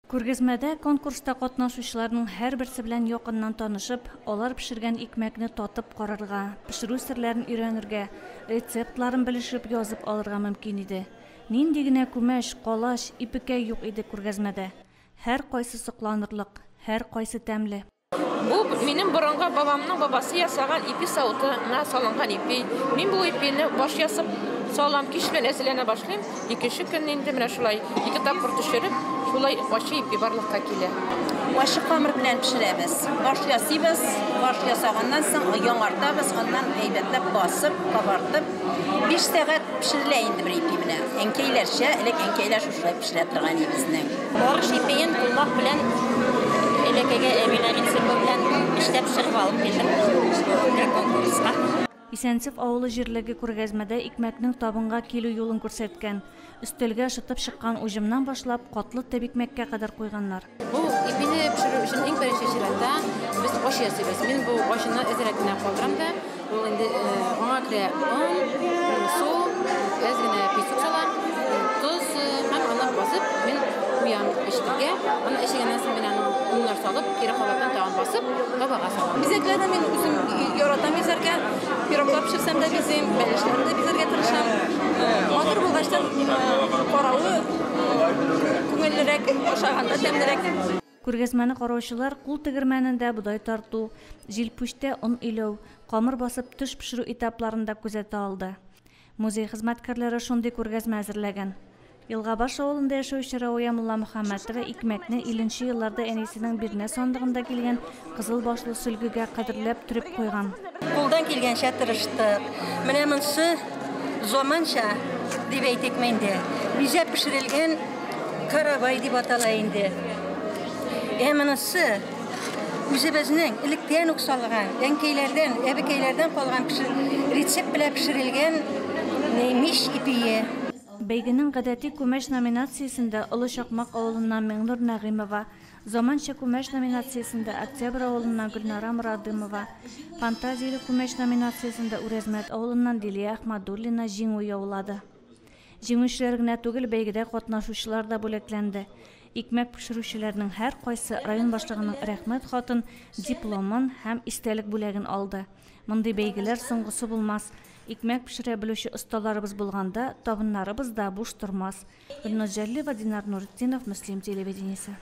Күргәзмәдә конкурста катнашучыларның һәрберсе белән якыннан танышып, алар пешергән икмәкне татып карарга, пешерү серләрен өйрәнергә, рецептларын белешеп язып алырга мөмкин иде. Нинди генә күмәч, калач, ипекәй юк иде күргәзмәдә. Һәркайсы сокланырлык, һәркайсы тәмле. Бу минем борынгы бабамның бабасы ясаган ипи савытына салынган ипи. Мин бу ипине баш ясап салам, кич белән әзерләнә башлыйм. Икенче көнне инде менә шулай ике тапкыр төшереп, шулай ачы ипи барлыкка килә. Ачы камыр белән пешерәбез. Баш ясыйбыз, баш ясаганнан соң яңартабыз, аннан әйбәтләп басып, кабартып, 5 сәгать пешерелә инде бер ипи менә. Әнкәйләрчә, элек әнкәйләр шушылай пешерә торган иде безнең. Арыш ипиен колмак белән эләкәгә әбиләр рецепты белән эшләп пешереп алып килдем бүгенге конкурска. Исәнсеф авылы җирлеге күргәзмәдә икмәкнең табынга килү юлын күрсәткән. Өстәлгә шытып чыккан уҗымнан башлап, катлы тәбикмәккә кадәр куйганнар. Бу ипине пешерү өчен иң беренче чиратта без аш ясыйбыз. Мин бу ашны әзрәк кенә калдырам да, ул инде аңа керә он, су, әз генә песок салам, тоз һәм аны басып мин куям пешерергә. Аны эчегәннән соң мин аны оннар салып, кире кабаттан тагын басып, табага салам. Бизәкләрне мин үзем яратам бизәргә. Пироглар пешерсәм дә бизим, бәлешләрне дә бизәргә тырышам. Матур булгачтан каравы күңеллерәк, ашаганда тәмлерәк. Күргәзмәне караучылар кул тегермәнендә бодай тарту, җилпүчтә он иләү, камыр басып төш пешерү этапларын да күзәтә алды. Музей хезмәткәрләре шундый күргәзмә әзерләгән. Елгабаш авылында яшәүче Рауя Мулламөхәммәтова икмәкне 50 елларда әнисенең бирнә сандыгында килгән кызыл башлы сөлгегә кадерләп төреп куйган. Кулдан килгәнчә тырыштык. Менә монысы заманча дип әйтикме инде. Бизәп пешерелгән каравай дип атала инде. Ә монысы үзебезнең электән үк салган, әнкәйләрдән, әбекәйләрдән калган рецепт белән пешерелгән мич ипие. Бәйгенең гадәти күмәч номинациясендә Олы Чакмак авылыннан Миңнур Нәгыймова, заманча күмәч номинациясендә Октябрь авылыннан Гөлнара Морадымова, фантазияле күмәч номинациясендә Үрәзмәт авылыннан Дилия Ахмадуллина җиңү яулады. Җиңүчеләр генә түгел, бәйгедә катнашучылар да бүләкләнде. Икмәк пешерүчеләрнең һәркайсы район башлыгының рәхмәт хатын, дипломын һәм истәлек бүләген алды. Мондый бәйгеләр соңгысы булмас. Икмәк пешерә белүче осталарыбыз булганда, табыннарыбыз да буш тормас. Гөлназ Җәлилова, Динар Нуретдинов, Мөслим телевидениесе.